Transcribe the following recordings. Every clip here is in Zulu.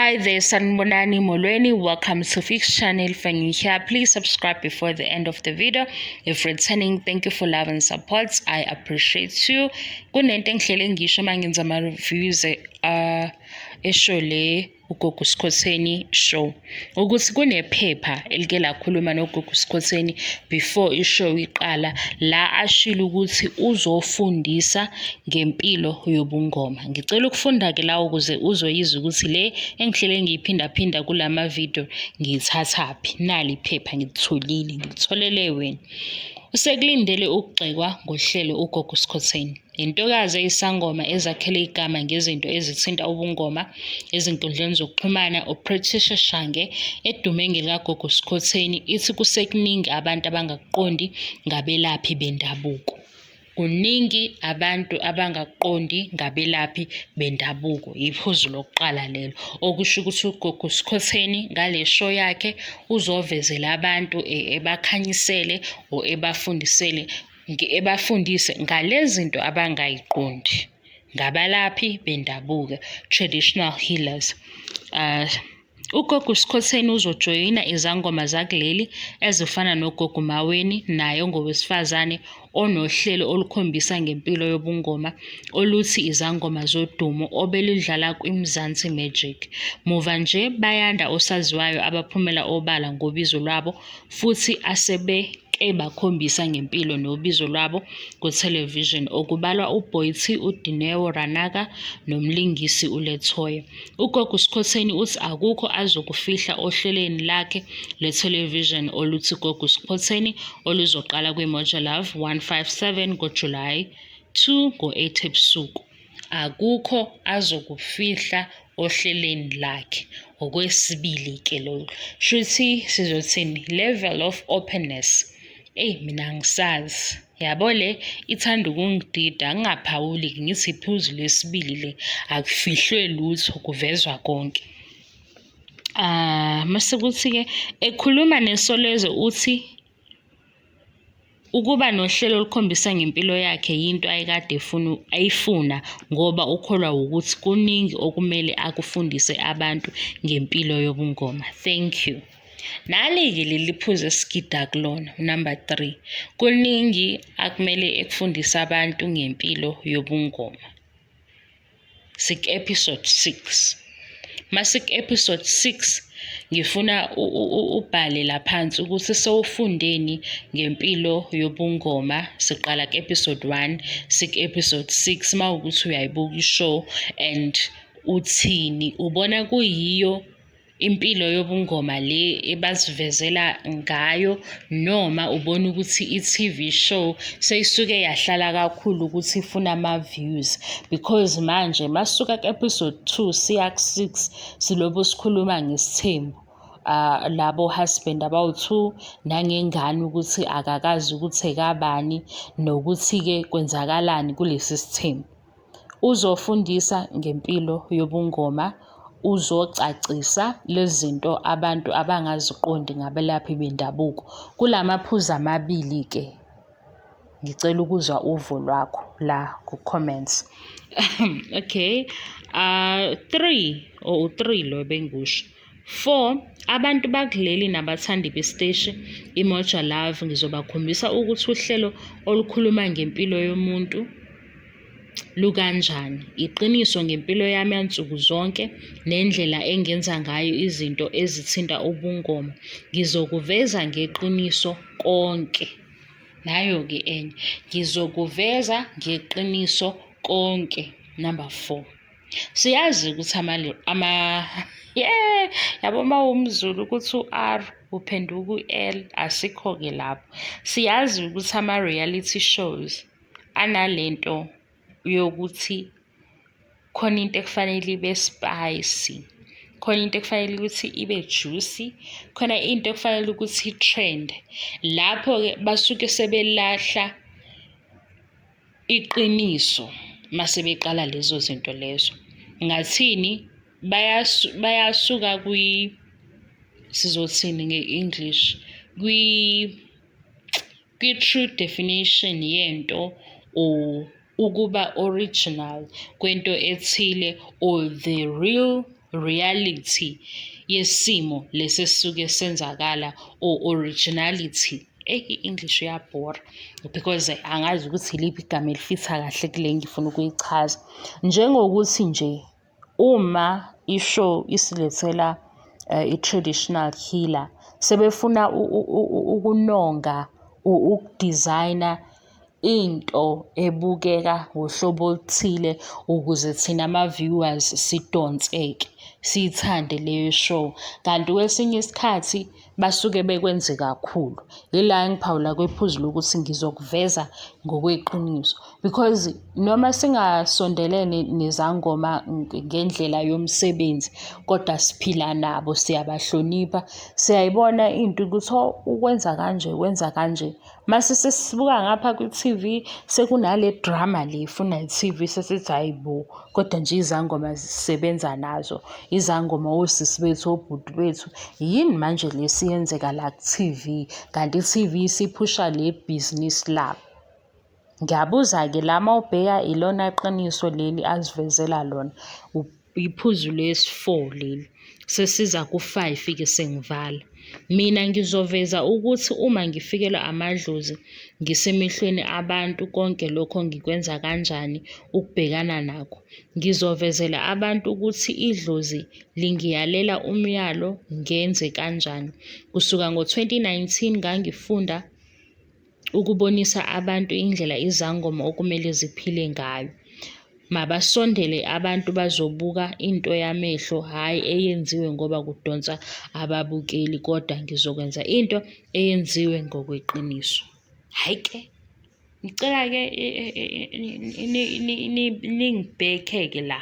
Hi there, Sanibonani, Molweni. Welcome to Fix Channel. If you're new here, please subscribe before the end of the video. If returning, thank you for love and support. I appreciate you. Kunento engihlele ngisho uma ngenza ama-reviews eshow le, uGogo Skhotheni show, ukuthi kunephepha elike lakhuluma noGogo Skhotheni before ishow iqala, la ashilo ukuthi uzofundisa ngempilo yobungoma. Ngicela ukufunda-ke la ukuze uzoyizwa ukuthi le engihlele ngiyiphindaphinda kulama video ngiyithathaphi. Nali iphepha, ngilitholile, ngilitholele wena. Usekulindele ukugxekwa ngohlelo uGogo Skhotheni. Intokazi eyisangoma ezakhele igama ngezinto ezithinta ubungoma ezinkundleni zokuxhumana, uPatricia Shange, edume ngelikaGogo Skhotheni, ithi kusekuningi abantu abangakuqondi ngabelaphi bendabuko. Kuningi abantu abangakuqondi ngabelaphi bendabuko. Iphuzu lokuqala lelo. Okusho ukuthi uGogo Skhotheni ngale show yakhe uzovezela abantu, ebakhanyisele or ebafundisele, ebafundise ngale zinto abangayiqondi ngabalaphi bendabuko, traditional healers. UGogo Skhotheni uzojoyina izangoma zakuleli ezifana noGogo Maweni, naye ongowesifazane onohlelo olukhombisa ngempilo yobungoma oluthi Izangoma Zodumo, obeludlala kwiMzansi Magic. Muva nje bayanda osaziwayo abaphumela obala ngobizo lwabo futhi asebeke bakhombisa ngempilo nobizo lwabo kuthelevishini, okubalwa uBoity, uDineo Ranaka nomlingisi uLetoya. UGogo Skhotheni uthi akukho azokufihla ohlelweni lakhe lwethelevishini oluthi Gogo Skhotheni, oluzoqala kwiMoja Love 157 ngoJulayi 2 ngo-8 ebusuku. Akukho azokufihla ohlelweni lakhe. Okwesibili-ke lokho. Shuthi sizothini? Level of openness. Eyi, mina angisazi. Yabo, le ithanda ukungidida, ngingaphawuli-ke, ngithi iphuzu lesibili le, akufihlwe lutho, kuvezwa konke. Ah, mase kuthi-ke ekhuluma neSolezwe uthi ukuba nohlelo olukhombisa ngempilo yakhe yinto ayekade efuna, ayifuna, ngoba ukholwa wukuthi kuningi okumele akufundise abantu ngempilo yobungoma. Thank you. Nali-ke leli phuzu esigida kulona, number 3. Kuningi akumele ekufundise abantu ngempilo yobungoma. Sik-episode 6. Masik-episode 6, ngifuna ubhale la phansi ukuthi sewufundeni ngempilo yobungoma. Siqala ku-episode 1, sik-episode 6. Mawukuthi uyayibuka ishow and uthini, ubona kuyiyo impilo yobungoma le ebasivezela ngayo, noma ubona ukuthi i-TV show seyisuke yahlala kakhulu ukuthi ifuna ama-views? Because manje masuka ku-episode 2 siya ku-6, silobu sikhuluma ngesithembu, labo husband abawu-2, nangengane ukuthi akakazi ukuthi ekabani, nokuthi-ke kwenzakalani kulesi sithembu. Uzofundisa ngempilo yobungoma, uzocacisa lezi zinto abantu abangaziqondi ngabelaphi bendabuko. Kulamaphuzu amabili-ke, ngicela ukuzwa uvo lwakho la ku-comments. Okay, three or three lo bengikusho. Four, abantu bakuleli nabathandi besiteshi iMoja Love ngizobakhombisa ukuthi uhlelo olukhuluma ngempilo yomuntu lukanjani. Iqiniso ngempilo yami yansuku zonke nendlela engenza ngayo izinto ezithinta ubungoma. Ngizokuveza ngeqiniso konke. Nayo-ke enye. Ngizokuveza ngeqiniso konke. Number 4. Siyazi ukuthi ama yeah, yabo, uma uwumZulu ukuthi u-R uphenduka u-L, asikho-ke lapho. Siyazi ukuthi ama-reality shows analento yokuthi khona into ekufanele ibe spicy, khona into ekufanele ukuthi ibe juicy, khona into ekufanele ukuthi i-trend. Lapho-ke basuke sebelahla iqiniso mase beqala lezo zinto lezo. Ngathini, bayasuka kwi, sizothini nge-English, kwi-true definition yento or ukuba original kwento ethile or the real reality yesimo lesi esisuke senzakala or originality. Eyi, i-English iyabhora because angazi ukuthi iliphi igama elifitha kahle kule ngifuna ukuyichaza. Njengokuthi nje uma i-show isilethela i-traditional healer, sebefuna ukunonga, ukudizayina into ebukeka ngohlobo oluthile ukuze thina ma-viewers sidonseke, siyithande leyo show. Kanti kwesinye isikhathi basuke bekwenze kakhulu. Yila engiphawula kwiphuzu lokuthi ngizokuveza ngokweqiniso because noma singasondelene nezangoma ngendlela yomsebenzi, kodwa siphila nabo, siyabahlonipha, siyayibona into ukuthi oh, ukwenza kanje, wenza kanje. Mase sesibuka ngapha kwi-T_V sekunale drama le efuna i-T_V, sesithi hhayi bo, kodwa nje izangoma zisebenza nazo, izangoma osisi bethu, obhuti bethu. Yini manje le esiyenzeka la ku-T_V, kanti i-T_V isiphusha le bhizinisi labo. Ngiyabuza-ke la uma ubheka ilona qiniso leli azivezela lona, iphuzu lesi-four leli, sesiza ku-five-ke sengivala. Mina ngizoveza ukuthi uma ngifikelwa amadlozi ngisemehlweni abantu konke lokho ngikwenza kanjani ukubhekana nakho. Ngizovezela abantu ukuthi idlozi lingiyalela umyalo ngenze kanjani. Kusuka ngo-2019 ngangifunda ukubonisa abantu indlela izangoma okumele ziphile ngayo. Mabasondele abantu bazobuka into yamehlo, hhayi eyenziwe ngoba kudonsa ababukeli, kodwa ngizokwenza into eyenziwe ngokweqiniso. Hhayi-ke, ngicela-ke ningibhekhe-ke la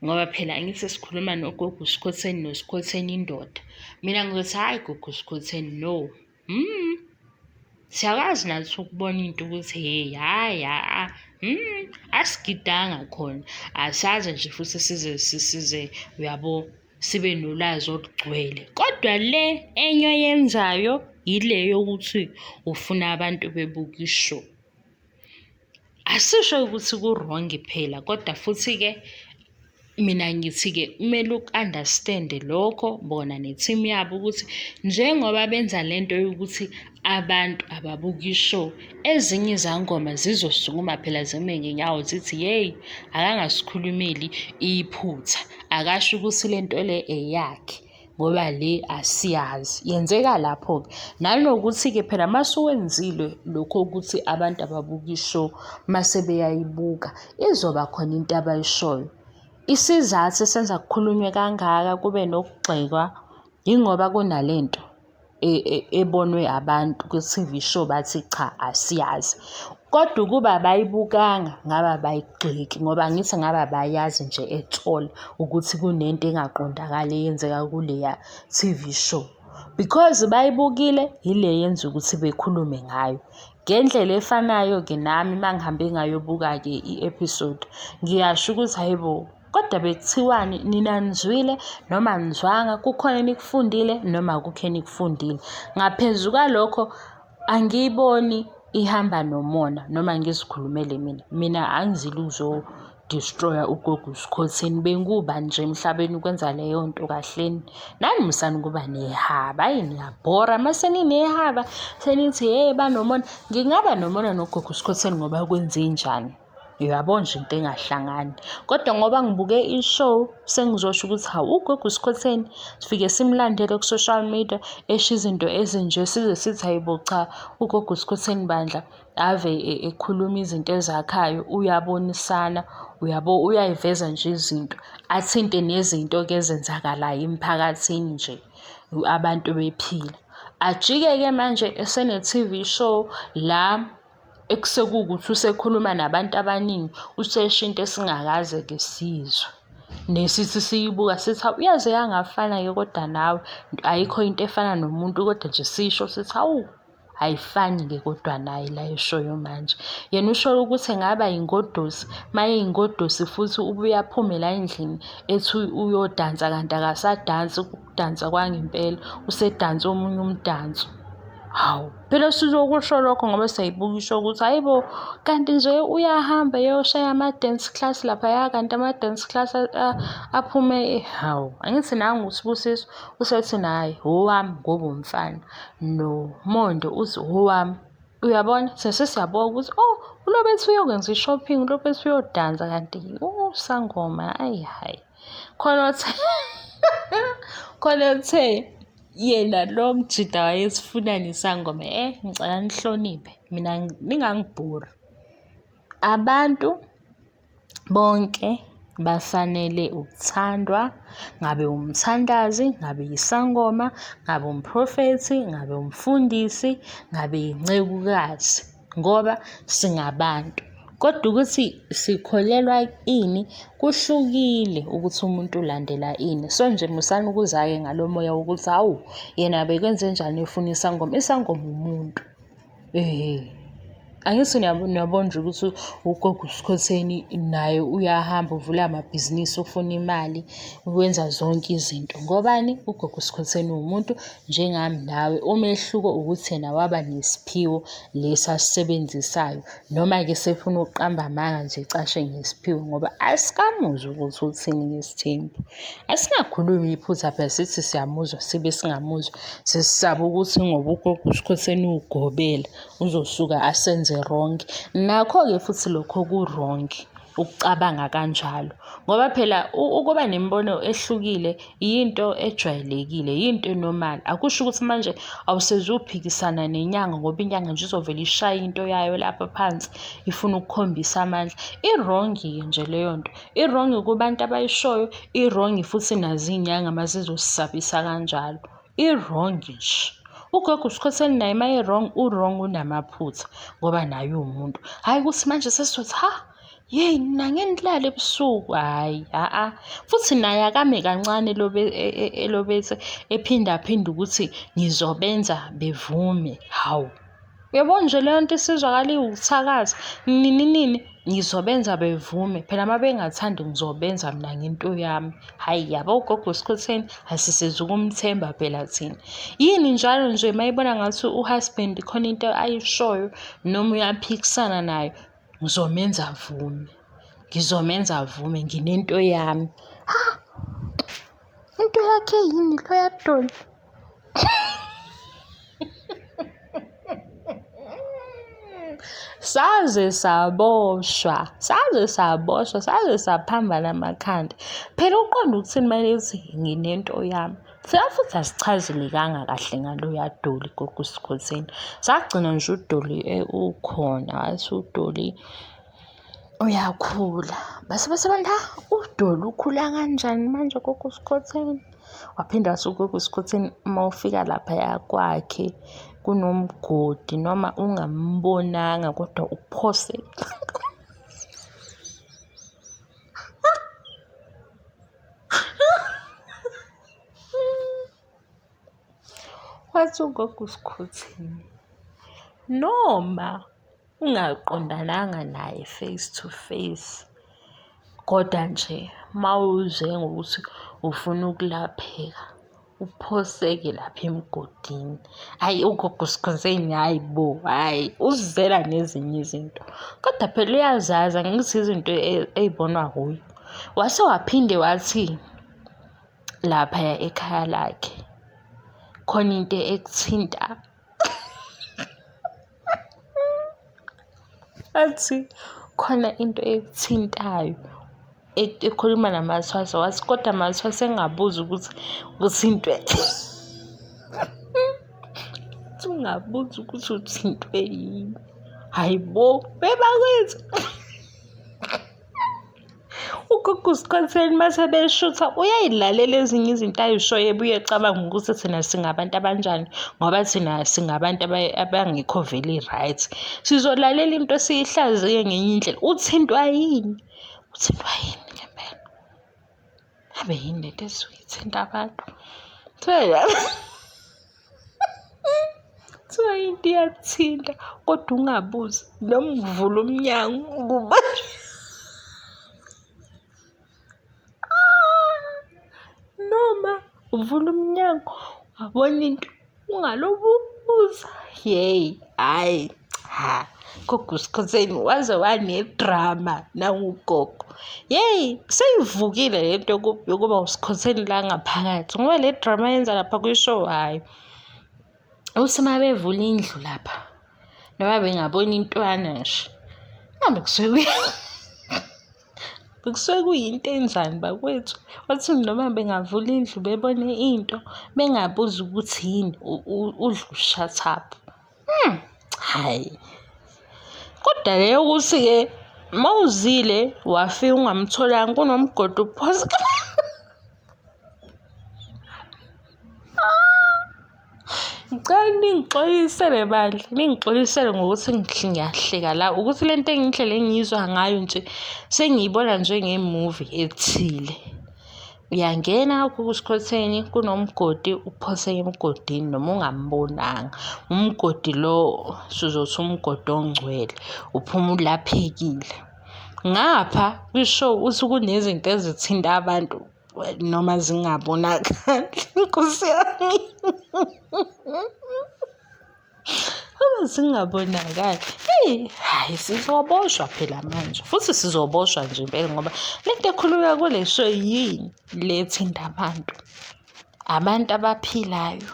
ngoba phela angithi sikhuluma nogogo uSkhotheni noSkhotheni indoda. Mina ngizothi hhayi gogo uSkhotheni no. Siyakwazi nathi ukubona into ukuthi hheyi hhayi ha-a asigidanga khona, asaze nje futhi size size uyabo sibe nolwazi olugcwele. Kodwa le enye oyenzayo yile yokuthi ufuna abantu bebuke i-show. Asisho ukuthi ku-wrong phela kodwa futhi-ke mina ngithi-ke kumele uku-understand-e lokho bona ne-team yabo ukuthi njengoba benza le nto yokuthi abantu ababuke i-show, ezinye izangoma zizosukuma phela zime ngenyawo zithi yeyi, akangasikhulumeli iphutha, akasho ukuthi le nto le eyakhe. Ngoba le asiyazi. Yenzeka lapho-ke. Nanokuthi-ke phela uma usuwenzile lokho ukuthi abantu ababuke i-show mase beyayibuka, izoba khona into abayishoyo. Isizathu esenza kukhulunywe kangaka kube nokugxekwa yingoba kunale nto ebonwe abantu kwi-T_V show bathi cha asiyazi. Kodwa ukuba abayibukanga ngabe abayigxeki ngoba angithi ngabe abayazi nje at all ukuthi kunento engaqondakali eyenzeka kuleya T_V show. Because bayibukile yile eyenza ukuthi bekhulume ngayo. Ngendlela efanayo-ke nami uma ngihambe ngayobuka-ke i-episode, ngiyasho ukuthi hhayi bo, kodwa bekuthiwani nina nizwile noma anizwanga, kukhona enikufundile noma akukho enikufundile. Ngaphezu kwalokho angiyiboni ihamba nomona noma ngizikhulumele mina. Mina angizile ukuzo-destroy-a ugogo uSkhotheni, bengiwubani nje emhlabeni ukwenza leyo nto kahleni. Nani musani ukuba nehaba, hhayi niyabhora uma seninehaba senithi hhe banomona. Ngingaba nomona nogogo uSkhotheni ngoba kwenzenjani? Uyabo nje into engahlangani. Kodwa ngoba ngibuke i-show sengizosho ukuthi hawu ugogo uSkhotheni sifike simlandele ku-social media esho izinto ezinje size sithi hayibo cha ugogo uSkhotheni bandla ave ekhuluma izinto ezakhayo uyabonisana uyabo uyayiveza nje izinto athinte nezinto-ke ezenzakalayo emphakathini nje abantu bephila. Ajike-ke manje esene-T_V show la ekusekuwukuthi usekhuluma nabantu abaningi, usesho into esingakaze-ke siyizwe. Nesithi siyibuka sithi hawu yaze yangafana-ke kodwa nawe, ayikho into efana nomuntu kodwa nje sisho sithi hawu ayifani-ke kodwa naye la eshoyo manje. Yena usho ukuthi engaba yingodusi, uma eyingodusi futhi ubuye aphume la endlini ethi uyodansa kanti akasadansi ukudansa kwangempela, usedansa omunye umdanso. Hawu, phela sizokusho lokho ngoba siyayibuka isho ukuthi hhayi bo, kanti nje uyahamba eyoshaya ama-dance class laphaya, kanti ama-dance class aphume, hawu, angithi nangu uSibusiso usethi naye owami ngoba umfana, noMondo uthi owami. Uyabona, sesesiyabuka ukuthi oh, uLobethu uyokwenza i-shopping, uLobethu uyodansa kanti usangoma, ayi hhayi. Khona othe khona othe yena lo mjida wayesifunani isangoma, ngicela nihloniphe mina ningangibhori. Abantu bonke bafanele ukuthandwa, ngabe umthandazi, ngabe isangoma, ngabe umprofethi, ngabe umfundisi, ngabe incekukazi, ngoba singabantu. Kodwa ukuthi sikholelwa ini kuhlukile ukuthi umuntu ulandela ini. So nje musani ukuza-ke ngalo moya wokuthi hawu yena bekwenzenjani efuna isangoma. Isangoma umuntu. Angithi niyabona nje ukuthi ugogo uSkhotheni naye uyahamba uvula amabhizinisi ufuna imali, wenza zonke izinto. Ngobani? Ugogo uSkhotheni uwumuntu njengami nawe. Umehluko ukuthi yena waba nesiphiwo lesi asisebenzisayo. Noma-ke sefuna ukuqamba amanga nje ecashe ngesiphiwo ngoba asikamuzwa ukuthi uthini ngesithembu. Asingakhulumi iphutha phela sithi siyamuzwa sibe singamuzwa. Sesisaba ukuthi ngoba ugogo uSkhotheni uwugobela uzosuka asenze wrong. Nakho-ke futhi lokho ku-wrong ukucabanga kanjalo ngoba phela ukuba nemibono ehlukile yinto ejwayelekile, yinto e-normal. Akusho ukuthi manje awusezuphikisana nenyanga ngoba inyanga nje izovele ishaye into yayo lapha phansi ifuna ukukhombisa amandla. I-wrong-ke nje leyo nto. I-wrong kubantu abayishoyo, i-wrong futhi nazo iy'nyanga uma zizosisabisa kanjalo. I-wrong nje. Ugogo uSkhotheni naye uma e-wrong, u-wrong unamaphutha ngoba naye uwumuntu. Hhayi ukuthi manje sesizothi ha, yeyi nina ngeke nilale ebusuku, hhayi a-a. Futhi naye akame kancane elobethe ephinda phinda ukuthi ngizobenza bevume, hawu. Uyabona nje leyo nto isizwakala iwukuthakatha, nini nini ngizobenza bevume, phela uma bengathandi ngizobenza mina ngento yami. Hhayi yabo ugogo uSkhotheni asisezukumthemba phela thina. Yini njalo nje uma ibona ngathi u-husband khona into ayishoyo noma uyaphikisana nayo, ngizomenza avume, ngizomenza avume nginento yami. Ha! Into yakhe yini loya doli? Saze saboshwa, saze saboshwa, saze saphambana amakhanda. Phela uqonde ukuthini uma ethi nginento yami? Thina futhi asichazelekanga kahle ngaloya doli gogo uSkhotheni. Sagcina nje udoli ukhona, wathi udoli uyakhula. Base bethi abantu, ha, udoli ukhula kanjani manje gogo uSkhotheni? Waphinde wathi ugogo uSkhotheni uma ufika laphaya kwakhe kunomgodi noma ungambonanga kodwa uphose Wathi ugogo uSkhotheni noma ungaqondananga naye face to face, kodwa nje mawuze ngokuthi ufuna ukulapheka uphoseke lapha emgodini. Hhayi ugogo uSkhoseni, hhayi bo, hhayi uzizela nezinye izinto. Kodwa phela uyazazi angithi izinto ey'bonwa wuye. Wase waphinde wathi laphaya ekhaya lakhe khona into ekuthinta athi khona into ekuthintayo ekhuluma namathwasa wathi kodwa amathwasa engabuzi ukuthi uthintwe uthi ungabuzi ukuthi uthintwe yini. Hhayi bo, bebakwethu. Ugogo uSkhotheni mase beshutha uyayilalela ezinye izinto ayishoyo ebuye ecabanga ukuthi thina singabantu abanjani ngoba thina singabantu abangekho vele right. Sizolalela into siyihlaziye ngenye indlela. Uthintwa yini? Uthintwa yini ngempela? Ngabe yini lento esuke ithinta abantu? Kuthiwa into iyakuthinta kodwa ungabuzi noma uvula umnyango kuba noma uvula umnyango wabona into ungalobu. Ubuza. Yeyi, hhayi cha. Gogo Skhotheni waze wanedrama nangugogo. Yeyi, seyivukile le nto yokuba uSkhotheni la ngaphakathi ngoba le drama yenza lapha kwi-show hhayi. Uthi uma bevula indlu lapha noma bengabona intwana nje, ngabe kusuke Bekusuke kuyinto enjani bakwethu? Bathi noma bengavula indlu bebone into bengabuzi ukuthi yini udle u-shut up. Hhayi. Kodwa le yokuthi-ke uma uzile wafika ungamtholanga kunomgodi uphosa. Ngicela ningixolisele bandla, ningixolisele ngokuthi ngiyahleka la ukuthi le nto indlela engiyizwa ngayo nje sengiyibona njenge-movie ethile. Uyangena kuSkhotheni kunomgodi uphoseke emgodini noma ungambonanga. Umgodi lo sizothi umgodi ongcwele, uphuma ulaphekile. Ngapha kwi-show uthi kunezinto ezithinta abantu noma zingabonakali nkosi yami uma zingabonakali eyi hhayi sizoboshwa phela manje futhi sizoboshwa nje impela ngoba le nto ekhulunywa kule show yini le ethinta abantu abantu abaphilayo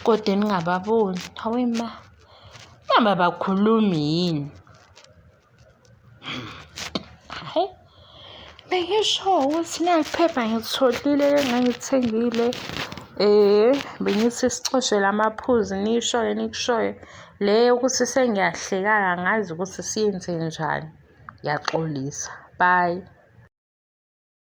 kodwa ningababoni hawe ma naba bakhulumi yini. Hhayi, bengisho ukuthi nali iphepha ngilitholile engangilithengile bengithi sicoshe la maphuzu nisho-ke enikushoyo. Le yokuthi sengiyahleka-ke angazi ukuthi siyenze njani. Ngiyaxolisa, bye.